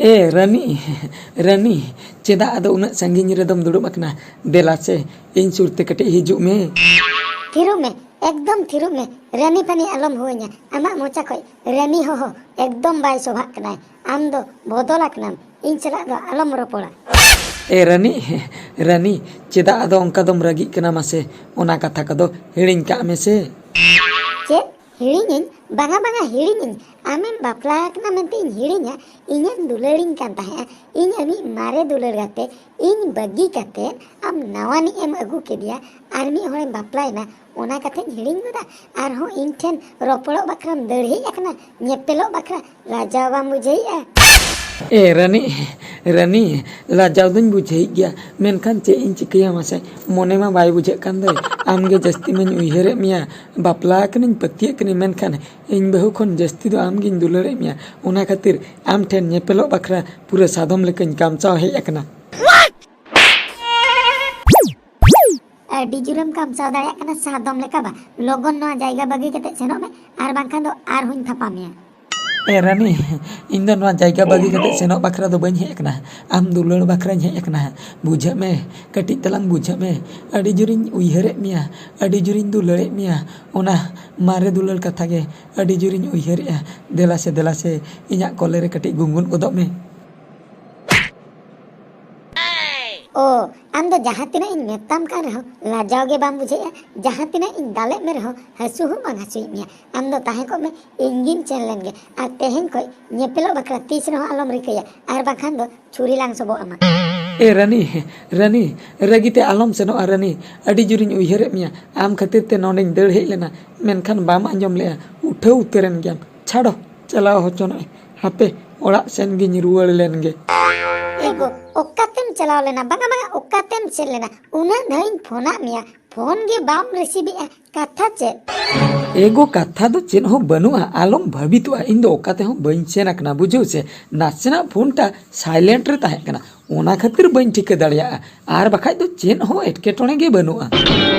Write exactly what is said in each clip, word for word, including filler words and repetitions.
ᱮ ᱨᱟᱹᱱᱤ, ᱨᱟᱹᱱᱤ, ᱪᱮᱫᱟᱜ ᱟᱫᱚ ᱩᱱᱟᱹᱜ ᱥᱟᱺᱜᱤᱧ ᱨᱮᱫᱚᱢ ᱫᱩᱲᱩᱵ ᱟᱠᱟᱱᱟ? ᱫᱮᱞᱟ ᱥᱮ, ᱤᱧ ᱥᱩᱨ ᱛᱮ ᱠᱟᱹᱴᱤᱡ ᱦᱤᱡᱩᱜ ᱢᱮ᱾ ᱛᱷᱤᱨᱚᱜ ᱢᱮ, ᱮᱠᱫᱚᱢ ᱛᱷᱤᱨᱚᱜ ᱢᱮ᱾ ᱨᱟᱹᱱᱤ ᱯᱷᱟᱹᱱᱤ ᱟᱞᱚᱢ ᱦᱩᱣᱟᱹᱧᱟ᱾ ᱟᱢᱟᱜ ᱢᱚᱪᱟ ᱠᱷᱚᱡ ᱨᱟᱹᱱᱤ ᱦᱚᱦᱚ ᱮᱠᱫᱚᱢ ᱵᱟᱭ ᱥᱚᱵᱷᱟᱜ ᱠᱟᱱᱟᱭ᱾ ᱟᱢ ᱫᱚ ᱵᱚᱫᱚᱞ ᱟᱠᱟᱱᱟᱢ, ᱤᱧ ᱥᱟᱞᱟᱜ ᱫᱚ ᱟᱞᱚᱢ ᱨᱚᱯᱚᱲᱟ᱾ ᱮ ᱨᱟᱹᱱᱤ, ᱨᱟᱹᱱᱤ, ᱪᱮᱫᱟᱜ ᱟᱫᱚ ᱚᱱᱠᱟ ᱫᱚᱢ ᱨᱟᱹᱜᱤᱜ ᱠᱟᱱᱟ ᱢᱟᱥᱮ? ᱚᱱᱟ ᱠᱟᱛᱷᱟ ᱠᱚᱫᱚ ᱦᱤᱲᱤᱧ ᱠᱟᱜ ᱢᱮᱥᱮ᱾ ᱪᱮᱫ? ᱦᱤᱲᱤᱧᱟᱹᱧ? ᱵᱟᱝᱟ, ᱵᱟᱝᱟ, ᱦᱤᱲᱤᱧᱟᱹᱧ᱾ ᱟᱢᱮᱢ ᱵᱟᱯᱞᱟ ᱟᱠᱟᱱᱟ ᱢᱮᱱᱛᱮ ᱤᱧ ᱦᱤᱲᱤᱧᱟ? ᱤᱧᱮᱢ ᱫᱩᱞᱟᱹᱲᱤᱧ ᱠᱟᱱ ᱛᱟᱦᱮᱸᱜᱼᱟ, ᱤᱧ ᱟᱢᱤᱡ ᱢᱟᱨᱮ ᱫᱩᱞᱟᱹᱲ ᱜᱟᱛᱮ, ᱤᱧ ᱵᱟᱹᱜᱤ ᱠᱟᱛᱮ ᱟᱢ ᱱᱟᱣᱟᱱᱤᱡ ᱮᱢ ᱟᱹᱜᱩ ᱠᱮᱫᱮᱭᱟ, ᱟᱨ ᱢᱤᱫ ᱦᱚᱲᱮᱢ ᱵᱟᱯᱞᱟᱭᱮᱱᱟ, ᱚᱱᱟ ᱠᱟᱛᱷᱟᱧ ᱦᱤᱲᱤᱧ ᱜᱚᱫᱟ? ᱟᱨᱦᱚᱸ ᱤᱧ ᱴᱷᱮᱱ ᱨᱚᱯᱚᱲᱚᱜ ᱵᱟᱠᱷᱨᱟᱢ ᱫᱟᱹᱲ ᱦᱮᱡ ᱟᱠᱟᱱᱟ, ᱧᱮᱯᱮᱞᱚᱜ ᱵᱟᱠᱷᱨᱟ? ᱞᱟᱡᱟᱣ ᱵᱟᱢ ᱵᱩᱡᱷᱟᱹᱣᱮᱫᱼᱟ? ᱮ ᱨᱟᱹᱱᱤ, ᱨᱟᱹᱱᱤ, ᱞᱟᱡᱟᱣ ᱫᱚᱧ ᱵᱩᱡᱷᱟᱹᱣᱮᱫ ᱜᱮᱭᱟ, ᱢᱮᱱᱠᱷᱟᱱ ᱪᱮᱫ ᱤᱧ ᱪᱤᱠᱟᱹᱭᱟ ᱢᱟᱥᱮ? ᱢᱚᱱᱮ ᱢᱟ ᱵᱟᱭ ᱵᱩᱡᱷᱟᱹᱜ ᱠᱟᱱ ᱫᱚ᱾ ᱟᱢᱜᱮ ᱡᱟᱹᱥᱛᱤ ᱢᱟᱧ ᱩᱭᱦᱟᱹᱨᱮᱫ ᱢᱮᱭᱟ, ᱵᱟᱯᱞᱟ ᱟᱠᱟᱱᱟᱹᱧ, ᱯᱟᱹᱛᱭᱟᱹᱜ ᱠᱟᱹᱱᱟᱹᱧ, ᱢᱮᱱᱠᱷᱟᱱ ᱤᱧ ᱵᱟᱹᱦᱩ ᱠᱷᱚᱱ ᱡᱟᱹᱥᱛᱤ ᱫᱚ ᱟᱢᱜᱤᱧ ᱫᱩᱞᱟᱹᱲᱮᱫ ᱢᱮᱭᱟ᱾ ᱚᱱᱟ ᱠᱷᱟᱹᱛᱤᱨ ᱟᱢ ᱴᱷᱮᱱ ᱧᱮᱯᱮᱞᱚᱜ ᱵᱟᱠᱷᱨᱟ ᱯᱩᱨᱟᱹ ᱥᱟᱫᱚᱢ ᱞᱮᱠᱟᱧ ᱠᱟᱢᱪᱟᱣ ᱦᱮᱡ ᱟᱠᱟᱱᱟ᱾ ᱟᱹᱰᱤ ᱡᱳᱨᱮᱢ ᱠᱟᱢᱪᱟᱣ ᱫᱟᱲᱮᱭᱟᱜ ᱠᱟᱱᱟ ᱥᱟᱫᱚᱢ ᱞᱮᱠᱟ ᱵᱟ? ᱞᱚᱜᱚᱱ ᱱᱚᱣᱟ ᱡᱟᱭᱜᱟ ᱵᱟᱹᱜᱤ ᱠᱟᱛᱮ ᱥᱮᱱᱚᱜ ᱢᱮ, ᱟᱨ ᱵᱟᱝᱠᱷᱟᱱ ᱫᱚ ᱟᱨᱦᱚᱸᱧ ᱛᱷᱟᱯᱟ ᱢᱮᱭᱟ᱾ ᱮ ᱨᱟᱱᱤ, ᱤᱧ ᱫᱚ ᱱᱚᱣᱟ ᱡᱟᱭᱜᱟ ᱵᱟᱹᱜᱤ ᱠᱟᱛᱮ ᱥᱮᱱᱚᱜ ᱵᱟᱠᱷᱨᱟ ᱫᱚ ᱵᱟᱹᱧ ᱦᱮᱡ ᱟᱠᱟᱱᱟ᱾ ᱟᱢ ᱫᱩᱞᱟᱹᱲ ᱵᱟᱠᱷᱨᱟᱧ ᱦᱮᱡ ᱟᱠᱟᱱᱟ᱾ ᱵᱩᱡᱷᱟᱹᱜ ᱢᱮ, ᱠᱟᱹᱴᱤᱡ ᱛᱟᱞᱟᱝ ᱵᱩᱡᱷᱟᱹᱜ ᱢᱮ᱾ ᱟᱹᱰᱤ ᱡᱳᱨᱤᱧ ᱩᱭᱦᱟᱹᱨᱮᱫ ᱢᱮᱭᱟ, ᱟᱹᱰᱤ ᱡᱳᱨᱤᱧ ᱫᱩᱞᱟᱹᱲᱮᱫ ᱢᱮᱭᱟ᱾ ᱚᱱᱟ ᱢᱟᱨᱮ ᱫᱩᱞᱟᱹᱲ ᱠᱟᱛᱷᱟ ᱜᱮ ᱟᱹᱰᱤ ᱡᱳᱨᱤᱧ ᱩᱭᱦᱟᱹᱨᱮᱫᱼᱟ᱾ ᱫᱮᱞᱟ ᱥᱮ, ᱫᱮᱞᱟ ᱥᱮ, ᱤᱧᱟᱜ ᱠᱚᱞᱮ ᱨᱮ ᱠᱟᱹᱴᱤᱡ ᱜᱩᱱᱜᱩᱱ ᱜᱚᱫᱚᱜ ᱢᱮ᱾ ᱳ, ᱟᱢ ᱫᱚ ᱡᱟᱦᱟᱸ ᱛᱤᱱᱟᱹᱜ ᱤᱧ ᱢᱮᱛᱟᱢ ᱠᱟᱱ ᱨᱮᱦᱚᱸ ᱞᱟᱡᱟᱣ ᱜᱮ ᱵᱟᱢ ᱵᱩᱡᱷᱟᱹᱣᱮᱫᱼᱟ᱾ ᱡᱟᱦᱟᱸ ᱛᱤᱱᱟᱹᱜ ᱤᱧ ᱫᱟᱞᱮᱫ ᱢᱮ ᱨᱮᱦᱚᱸ ᱦᱟᱹᱥᱩ ᱦᱚᱸ ᱵᱟᱝ ᱦᱟᱹᱥᱩᱭᱮᱫ ᱢᱮᱭᱟ᱾ ᱟᱢ ᱫᱚ ᱛᱟᱦᱮᱸ ᱠᱚᱜ ᱢᱮ, ᱤᱧ ᱜᱤᱧ ᱥᱮᱱ ᱞᱮᱱ ᱜᱮ᱾ ᱟᱨ ᱛᱮᱦᱮᱧ ᱠᱷᱚᱡ ᱧᱮᱯᱮᱞᱚᱜ ᱵᱟᱠᱷᱨᱟ ᱛᱤᱥ ᱨᱮᱦᱚᱸ ᱟᱞᱚᱢ ᱨᱤᱠᱟᱹᱭᱟ, ᱟᱨ ᱵᱟᱝᱠᱷᱟᱱ ᱫᱚ ᱪᱷᱩᱨᱤ ᱞᱟᱝ ᱥᱚᱵᱚᱜ ᱟᱢᱟ᱾ ᱮ ᱨᱟᱹᱱᱤ, ᱨᱟᱹᱱᱤ, ᱨᱟᱹᱜᱤ ᱛᱮ ᱟᱞᱚᱢ ᱥᱮᱱᱚᱜᱼᱟ ᱨᱟᱹᱱᱤ᱾ ᱟᱹᱰᱤ ᱡᱳᱨᱤᱧ ᱩᱭᱦᱟᱹᱨᱮᱫ ᱢᱮᱭᱟ᱾ ᱟᱢ ᱠᱷᱟᱹᱛᱤᱨ ᱛᱮ ᱱᱚᱸᱰᱮᱧ ᱫᱟᱹᱲ ᱦᱮᱡ ᱞᱮᱱᱟ, ᱢᱮᱱᱠᱷᱟᱱ ᱵᱟᱢ ᱟᱸᱡᱚᱢ ᱞᱮᱜᱼᱟ᱾ ᱩᱴᱷᱟᱹᱣ ᱩᱛᱟᱹᱨᱮᱱ ᱜᱮᱭᱟᱢ᱾ ᱪᱷᱟᱰᱚ, ᱪᱟᱞᱟᱣ ᱦᱚᱪᱚᱱᱚᱜ ᱦᱟᱯᱮ, ᱚᱲᱟᱜ ᱥᱮᱱ ᱜᱤᱧ ᱨᱩᱣᱟᱹᱲ ᱞᱮᱱ ᱜᱮ᱾ ᱮ ᱜᱳ, ᱚᱠᱟᱛᱮᱢ ᱪᱟᱞᱟᱣ ᱞᱮᱱᱟ? ᱵᱟᱝᱟ, ᱵᱟᱝᱟ, ᱚᱠᱟᱛᱮᱢ ᱥᱮᱱ ᱞᱮᱱᱟ? ᱩᱱᱟᱹᱜ ᱫᱷᱟᱣ ᱤᱧ ᱯᱷᱳᱱᱟᱫ ᱢᱮᱭᱟ, ᱯᱷᱳᱱ ᱜᱮ ᱵᱟᱢ ᱨᱤᱥᱤᱵᱷ ᱮᱜᱼᱟ᱾ ᱠᱟᱛᱷᱟ ᱪᱮᱫ? ᱮ ᱜᱳ, ᱠᱟᱛᱷᱟ ᱫᱚ ᱪᱮᱫ ᱦᱚᱸ ᱵᱟᱹᱱᱩᱜᱼᱟ, ᱟᱞᱚᱢ ᱵᱷᱟᱹᱵᱤᱛᱚᱜᱼᱟ᱾ ᱤᱧ ᱫᱚ ᱚᱠᱟ ᱛᱮᱦᱚᱸ ᱵᱟᱹᱧ ᱥᱮᱱ ᱟᱠᱟᱱᱟ, ᱵᱩᱡᱷᱟᱹᱣ ᱥᱮ? ᱱᱟᱥᱮᱱᱟᱜ ᱯᱷᱳᱱ ᱴᱟ ᱥᱟᱭᱞᱮᱱᱴ ᱨᱮ ᱛᱟᱦᱮᱸ ᱠᱟᱱᱟ, ᱚᱱᱟ ᱠᱷᱟᱹᱛᱤᱨ ᱵᱟᱹᱧ ᱴᱷᱤᱠᱟᱹ ᱫᱟᱲᱮᱭᱟᱜᱼᱟ᱾ ᱟᱨ ᱵᱟᱠᱷᱟᱡ ᱫᱚ ᱪᱮᱫ ᱦᱚᱸ ᱮᱴᱠᱮᱴᱚᱬᱮ ᱜᱮ ᱵᱟᱹᱱᱩᱜᱼᱟ᱾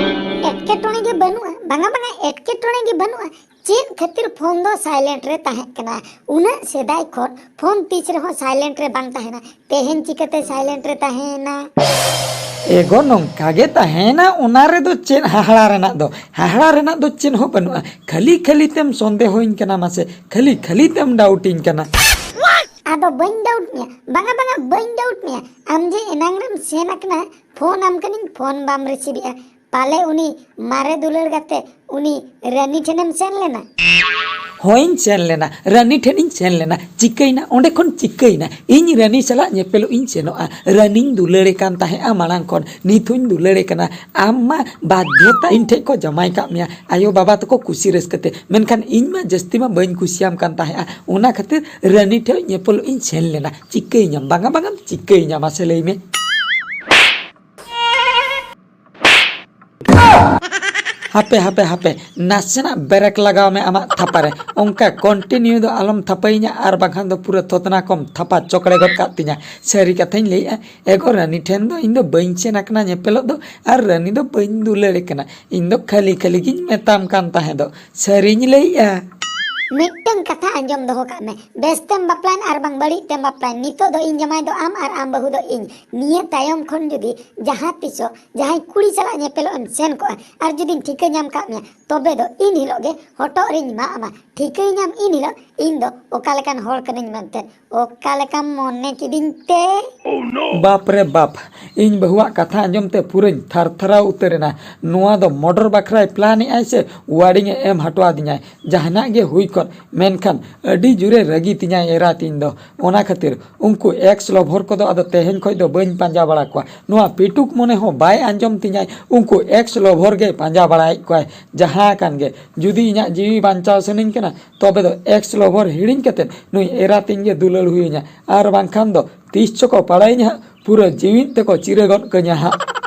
ᱮᱴᱠᱮᱴᱚᱬᱮ ᱜᱮ ᱵᱟᱹᱱᱩᱜᱼᱟ? ᱵᱟᱝᱟ, ᱵᱟᱝᱟ, ᱮᱴᱠᱮᱴᱚᱬᱮ ᱜᱮ ᱵᱟᱹᱱᱩᱜᱼᱟ᱾ ᱪᱮᱫ ᱠᱷᱟᱹᱛᱤᱨ ᱯᱷᱳᱱ ᱫᱚ ᱥᱟᱭᱞᱮᱱᱴ ᱨᱮ ᱛᱟᱦᱮᱸ ᱠᱟᱱᱟ? ᱩᱱᱟᱹᱜ ᱥᱮᱫᱟᱭ ᱠᱷᱚᱱ ᱯᱷᱳᱱ ᱛᱤᱥ ᱨᱮᱦᱚᱸ ᱥᱟᱭᱞᱮᱱᱴ ᱨᱮ ᱵᱟᱝ ᱛᱟᱦᱮᱱᱟ᱾ ᱛᱮᱦᱮᱧ ᱪᱤᱠᱟᱹᱛᱮ ᱥᱟᱭᱞᱮᱱᱴ ᱨᱮ ᱛᱟᱦᱮᱸᱭᱮᱱᱟ? ᱮᱜᱳ, ᱱᱚᱝᱠᱟ ᱜᱮ ᱛᱟᱦᱮᱸᱭᱮᱱᱟ, ᱚᱱᱟ ᱨᱮᱫᱚ ᱪᱮᱫ ᱦᱟᱦᱟᱲᱟ ᱨᱮᱱᱟᱜ ᱫᱚ? ᱦᱟᱦᱟᱲᱟ ᱨᱮᱱᱟᱜ ᱫᱚ ᱪᱮᱫ ᱦᱚᱸ ᱵᱟᱹᱱᱩᱜᱼᱟ᱾ ᱠᱷᱟᱹᱞᱤ ᱠᱷᱟᱹᱞᱤ ᱛᱮᱢ ᱥᱚᱱᱫᱮᱦᱚᱧ ᱠᱟᱱᱟ, ᱢᱟᱥᱮ ᱠᱷᱟᱹᱞᱤ ᱠᱷᱟᱹᱞᱤ ᱛᱮᱢ ᱰᱟᱣᱩᱴᱤᱧ ᱠᱟᱱᱟ᱾ ᱟᱫᱚ ᱵᱟᱹᱧ ᱰᱟᱣᱩᱴ ᱢᱮᱭᱟ, ᱵᱟᱝᱟ ᱵᱟᱝᱟ, ᱵᱟᱹᱧ ᱰᱟᱣᱩᱴ ᱢᱮᱭᱟ᱾ ᱟᱢ ᱡᱮ ᱮᱱᱟᱝ ᱨᱮᱢ ᱥᱮᱱ ᱟᱠᱟᱱᱟ, ᱯᱷᱳᱱ ᱟᱢ ᱠᱟᱹᱱᱟᱹᱧ, ᱯᱷᱳᱱ ᱵᱟᱢ ᱨᱤᱥᱤᱵᱷ ᱮᱜᱼᱟ᱾ ᱯᱟᱞᱮ ᱩᱱᱤ ᱢᱟᱨᱮ ᱫᱩᱞᱟᱹᱲ ᱜᱟᱛᱮ ᱩᱱᱤ ᱨᱟᱹᱱᱤ ᱴᱷᱮᱱᱮᱢ ᱥᱮᱱ ᱞᱮᱱᱟ? ᱦᱳᱭᱤᱧ ᱥᱮᱱ ᱞᱮᱱᱟ, ᱨᱟᱹᱱᱤ ᱴᱷᱮᱱᱤᱧ ᱥᱮᱱ ᱞᱮᱱᱟ᱾ ᱪᱤᱠᱟᱹᱭᱮᱱᱟ? ᱚᱸᱰᱮ ᱠᱷᱚᱱ ᱪᱤᱠᱟᱹᱭᱮᱱᱟ? ᱤᱧ ᱨᱟᱹᱱᱤ ᱥᱟᱞᱟᱜ ᱧᱮᱯᱮᱞᱚᱜ ᱤᱧ ᱥᱮᱱᱚᱜᱼᱟ᱾ ᱨᱟᱹᱱᱤᱧ ᱫᱩᱞᱟᱹᱲᱮ ᱠᱟᱱ ᱛᱟᱦᱮᱸᱜᱼᱟ ᱢᱟᱲᱟᱝ ᱠᱷᱚᱱ, ᱱᱤᱛ ᱦᱚᱸᱧ ᱫᱩᱞᱟᱹᱲᱮ ᱠᱟᱱᱟ᱾ ᱟᱢ ᱢᱟ ᱵᱟᱫᱽᱫᱷᱚᱛᱟ ᱤᱧ ᱴᱷᱮᱡ ᱠᱚ ᱡᱟᱢᱟᱭ ᱠᱟᱜ ᱢᱮᱭᱟ ᱟᱭᱳ ᱵᱟᱵᱟ ᱛᱟᱠᱚ ᱠᱩᱥᱤ ᱨᱟᱹᱥᱠᱟᱹ ᱛᱮ, ᱢᱮᱱᱠᱷᱟᱱ ᱤᱧ ᱢᱟ ᱡᱟᱹᱥᱛᱤ ᱢᱟ ᱵᱟᱹᱧ ᱠᱩᱥᱤᱭᱟᱢ ᱠᱟᱱ ᱛᱟᱦᱮᱸᱜᱼᱟ᱾ ᱚᱱᱟ ᱠᱷᱟᱹᱛᱤᱨ ᱨᱟᱹᱱᱤ ᱴᱷᱮᱡ ᱧᱮᱯᱮᱞᱚᱜ ᱤᱧ ᱥᱮᱱ ᱞᱮᱱᱟ᱾ ᱪᱤᱠᱟᱹᱭᱤᱧᱟᱢ? ᱵᱟᱝᱟ ᱵᱟᱝᱟᱢ ᱪᱤᱠᱟᱹᱭᱤᱧᱟ, ᱢᱟᱥᱮ ᱞᱟᱹᱭ ᱢᱮ᱾ ᱦᱟᱯᱮ, ᱦᱟᱯᱮ, ᱦᱟᱯᱮ, ᱱᱟᱥᱮᱱᱟᱜ ᱵᱨᱮᱠ ᱞᱟᱜᱟᱣ ᱢᱮ ᱟᱢᱟᱜ ᱛᱷᱟᱯᱟ ᱨᱮ᱾ ᱚᱱᱠᱟ ᱠᱚᱱᱴᱤᱱᱤᱭᱩ ᱫᱚ ᱟᱞᱚᱢ ᱛᱷᱟᱯᱟᱭᱤᱧᱟ, ᱟᱨ ᱵᱟᱝᱠᱷᱟᱱ ᱫᱚ ᱯᱩᱨᱟᱹ ᱛᱷᱚᱛᱱᱟ ᱠᱚᱢ ᱛᱷᱟᱯᱟ ᱪᱚᱠᱲᱮ ᱜᱚᱫ ᱠᱟᱜ ᱛᱤᱧᱟ᱾ ᱥᱟᱹᱨᱤ ᱠᱟᱛᱷᱟᱧ ᱞᱟᱹᱭᱮᱜᱼᱟ, ᱮᱜᱳ ᱨᱟᱹᱱᱤ ᱴᱷᱮᱱ ᱫᱚ ᱤᱧ ᱫᱚ ᱵᱟᱹᱧ ᱥᱮᱱ ᱟᱠᱟᱱᱟ ᱧᱮᱯᱮᱞᱚᱜ ᱫᱚ, ᱟᱨ ᱨᱟᱹᱱᱤ ᱫᱚ ᱵᱟᱹᱧ ᱫᱩᱞᱟᱹᱲᱮ ᱠᱟᱱᱟ᱾ ᱤᱧ ᱫᱚ ᱠᱷᱟᱹᱞᱤ ᱠᱷᱟᱹᱞᱤ ᱜᱤᱧ ᱢᱮᱛᱟᱢ ᱠᱟᱱ ᱛᱟᱦᱮᱸ ᱫᱚ᱾ ᱥᱟᱹᱨᱤᱧ ᱞᱟᱹᱭᱮᱜᱼᱟ᱾ ᱢᱤᱫᱴᱟᱝ ᱠᱟᱛᱷᱟ ᱟᱸᱡᱚᱢ ᱫᱚᱦᱚ ᱠᱟᱜ ᱢᱮ, ᱵᱮᱥ ᱛᱮᱢ ᱵᱟᱯᱞᱟᱭᱮᱱ ᱟᱨ ᱵᱟᱝ ᱵᱟᱹᱲᱤᱡ ᱛᱮᱢ ᱵᱟᱯᱞᱟᱭᱮᱱ, ᱱᱤᱛᱚᱜ ᱫᱚ ᱤᱧ ᱡᱟᱢᱟᱭ ᱫᱚ ᱟᱢ ᱟᱨ ᱟᱢ ᱵᱟᱹᱦᱩ ᱫᱚ ᱤᱧ᱾ ᱱᱤᱭᱟᱹ ᱛᱟᱭᱚᱢ ᱠᱷᱚᱱ ᱡᱩᱫᱤ ᱡᱟᱦᱟᱸ ᱛᱤᱥᱚᱜ ᱡᱟᱦᱟᱸᱭ ᱠᱩᱲᱤ ᱥᱟᱞᱟᱜ ᱧᱮᱯᱮᱞᱚᱜ ᱮᱢ ᱥᱮᱱ ᱠᱚᱜᱼᱟ ᱟᱨ ᱡᱩᱫᱤᱧ ᱴᱷᱤᱠᱟᱹ ᱧᱟᱢ ᱠᱟᱜ ᱢᱮᱭᱟ, ᱛᱚᱵᱮ ᱫᱚ ᱤᱱ ᱦᱤᱞᱳᱜ ᱜᱮ ᱦᱚᱴᱚᱜ ᱨᱤᱧ ᱢᱟᱜ ᱟᱢᱟ᱾ ᱴᱷᱤᱠᱟᱹᱭ ᱧᱟᱢ ᱤᱱ ᱦᱤᱞᱳᱜ ᱤᱧ ᱫᱚ ᱚᱠᱟ ᱞᱮᱠᱟᱱ ᱦᱚᱲ ᱠᱟᱹᱱᱟᱹᱧ ᱢᱮᱱᱛᱮ᱾ ᱚᱠᱟ ᱞᱮᱠᱟᱢ ᱢᱚᱱᱮ ᱠᱤᱫᱤᱧ ᱛᱮ? ᱵᱟᱯ ᱨᱮ ᱵᱟᱯ, ᱤᱧ ᱵᱟᱹᱦᱩᱣᱟᱜ ᱠᱟᱛᱷᱟ ᱟᱸᱡᱚᱢ ᱛᱮ ᱯᱩᱨᱟᱹᱧ ᱛᱷᱟᱨ ᱛᱷᱟᱨᱟᱣ ᱩᱛᱟᱹᱨ ᱮᱱᱟ᱾ ᱱᱚᱣᱟ ᱫᱚ ᱢᱚᱨᱰᱚᱨ ᱵᱟᱠᱷᱨᱟᱭ ᱯᱞᱟᱱ ᱮᱫ ᱟᱭ ᱥᱮ ᱣᱟᱨᱱᱤᱝ ᱮ ᱮᱢ ᱦᱚᱴᱚ ᱟᱫᱤᱧᱟᱭ? ᱡᱟᱦᱟᱱᱟᱜ ᱜᱮ ᱦᱩᱭ ᱠᱚᱜ, ᱢᱮᱱᱠᱷᱟᱱ ᱟᱹᱰᱤ ᱡᱳᱨᱮ ᱨᱟᱹᱜᱤ ᱛᱤᱧᱟᱭ ᱮᱨᱟ ᱛᱤᱧ ᱫᱚ᱾ ᱚᱱᱟ ᱠᱷᱟᱹᱛᱤᱨ ᱩᱱᱠᱩ ᱮᱠᱥ ᱞᱚᱵᱷᱚᱨ ᱠᱚᱫᱚ ᱟᱫᱚ ᱛᱮᱦᱮᱧ ᱠᱷᱚᱱ ᱫᱚ ᱵᱟᱹᱧ ᱯᱟᱸᱡᱟ ᱵᱟᱲᱟ ᱠᱚᱣᱟ᱾ ᱱᱚᱣᱟ ᱯᱮᱴᱩᱠ ᱢᱚᱱᱮ ᱦᱚᱸ ᱵᱟᱭ ᱟᱸᱡᱚᱢ ᱛᱤᱧᱟᱭ, ᱩᱱᱠᱩ ᱮᱠᱥ ᱞᱚᱵᱷᱚᱨ ᱜᱮ ᱯᱟᱸᱡᱟ ᱵᱟᱲᱟᱭᱮᱫ ᱠᱚᱣᱟᱭ᱾ ᱡᱟᱦᱟᱸ ᱠᱟᱱ ᱜᱮ, ᱡᱩᱫᱤ ᱤᱧᱟᱜ ᱡᱤᱣᱤ ᱵᱟᱧᱪᱟᱣ ᱥᱟᱱᱟᱧ ᱠᱟᱱᱟ, ᱛᱚᱵᱮ ᱫᱚ ᱮᱠᱥ ᱞᱚᱵᱷᱚᱨ ᱦᱤᱲᱤᱧ ᱠᱟᱛᱮ ᱱᱩᱭ ᱮᱨᱟ ᱛᱤᱧ ᱜᱮ ᱫᱩᱞᱟᱹᱲ ᱦᱩᱭᱟᱹᱧᱟ, ᱟᱨ ᱵᱟᱝᱠᱷᱟᱱ ᱫᱚ ᱛᱤᱥ ᱪᱚᱠᱚ ᱯᱟᱲᱟᱭᱤᱧᱟ ᱦᱟᱸᱜ, ᱯᱩᱨᱟᱹ ᱡᱤᱣᱤᱫ ᱛᱮᱠᱚ ᱪᱤᱨᱟᱹ ᱜᱚᱫ ᱠᱟᱹᱧᱟ ᱦᱟᱸᱜ᱾